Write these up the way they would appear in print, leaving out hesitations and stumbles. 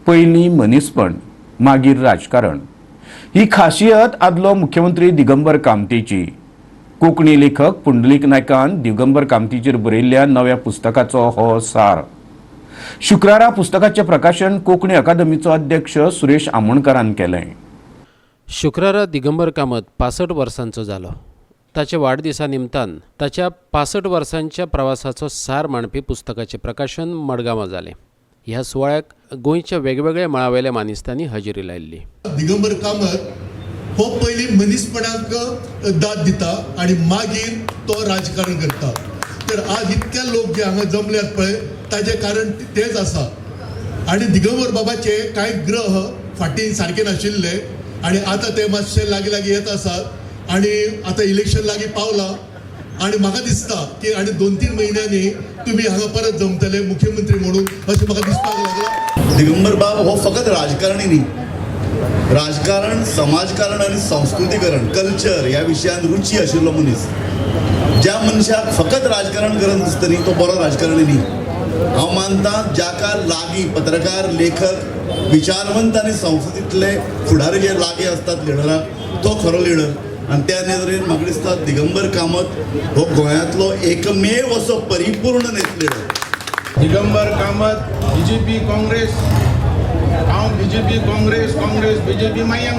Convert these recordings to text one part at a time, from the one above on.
पयलीं मनीसपण, मागीर राजकारण. ही खासियत आदलो मुख्यमंत्री दिगंबर कामतीची. कोंकणी लेखक पुंडलीक नायकान दिगंबर कामतीचेर बरयल्ल्या नव्या पुस्तकाचो हो सार. शुक्रारा पुस्तकाचें प्रकाशन कोंकणी अकादमीचो अध्यक्ष सुरेश आमोणकारान केलें. शुक्रारा दिगंबर कामत 65 वर्सांचो जालो. ताच्या वाडदिसा निमतान ताच्या 65 वर्सांच्या प्रवासाचो सार मांडपी पुस्तकाचें प्रकाशन मडगांवां जालें. ह्या सुवाळ्याक गोंयच्या वेगवेगळ्या मळावेल्या मानेस्तांनी हजेरी लायिल्ली. दिगंबर कामत हो पयलीं मनीसपणाक दाद दिता आनी मागीर तो राजकारण करता. तर आज इतले लोक जे हांगा जमल्यात पळय, ताजें कारण तेंच आसा. आनी दिगंबर बाबाचे कांय ग्रह फाटीं सारके नाशिल्ले आनी आतां ते मातशे लागीं लागीं येत आसात आनी आतां इलेक्शन लागीं पावलां आनी म्हाका दिसता की आनी 2-3 म्हयन्यांनी तुमी हांगा परत जमतले मुख्यमंत्री म्हणून, अशें म्हाका दिसपाक लागलां. दिगंबर बाब हो फकत राजकारणी न्ही, राजकारण, समाजकारण आनी संस्कृतीकरण, कल्चर ह्या विशयान रुची आशिल्लो मनीस. ज्या मनशाक फकत राजकारण करन दिसता न्ही, तो बरो राजकारणी न्ही. हांव मानता ज्याका लागीं पत्रकार, लेखक, विचारवंत आनी संस्कृतींतले फुडारी जे लागीं आसतात लिडराक, तो खरो लिडर. आनी त्या नदरेन म्हाका दिसता दिगंबर कामत हो गोंयांतलो एकमेव असो परिपूर्ण leader. Digambar Kamat BJP Congress, हांव बीजेपी काँग्रेस, काँग्रेस बीजेपी मागीर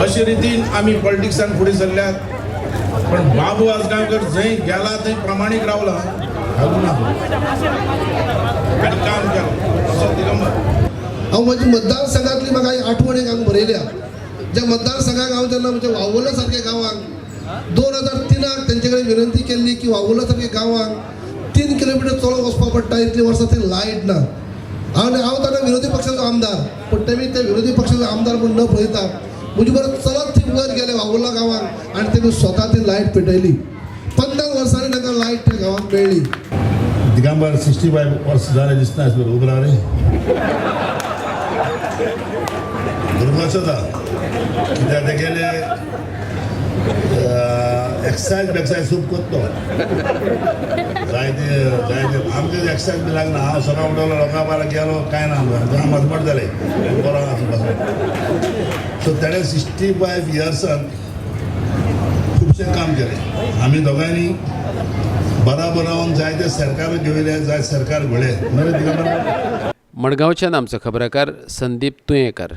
अशे रितीन आमी पॉलिटिक्सान फुडें सरल्यात. पण बाबू आजगांवकर जंय गेला थंय प्रामाणीक रावला, घालूं ना आनी काम केलां असो दिगंबर. हांव म्हजी मतदारसंघातली म्हाका आठवण एक हांगा बरयल्या. ज्या मतदारसंघाक हांव जेन्ना म्हणजे वावुरला सारक्या गांवांक 2003 तेंचे कडेन विनंती केल्ली की वावुरला सारक्या गांवांक 3 किलोमिटर चलोत वचपाक पडटा, इतली वर्सां थंय लायट ना. आनी हांव तेन्ना विरोधी पक्षाचो आमदार, पूण तेमी ते विरोधी पक्षाचो आमदार म्हूण न पळयता म्हजे बरोबर चलत थंय वयर गेले वावुरला गांवांक आनी तेमी स्वता ती लायट पेटयली. 15 वर्सांनी तांकां लायट त्या गांवांक मेळ्ळी. दिगंबर 65 वर्स जालें दिसना, बरोबर रे? बरोबर जाता कित्याक तेगेले एक्सरसायज बेक्सायज खूब करतो. जायते जायते आमकां एक्सरसायज बी लागना. हांव सकाळ उठलो, लोकां बारा गेलो, कांय ना, आमकां मजमट जालें, बरो आसा बसून. सो तेणें 65 इयर्सान खुबशें काम केलें. आमी दोगांयनी बराबर रावन जायते सरकार घेवयले, जायते सरकार घोळे. मडगांवच्यान आमचो खबराकार संदीप तुयेंकर.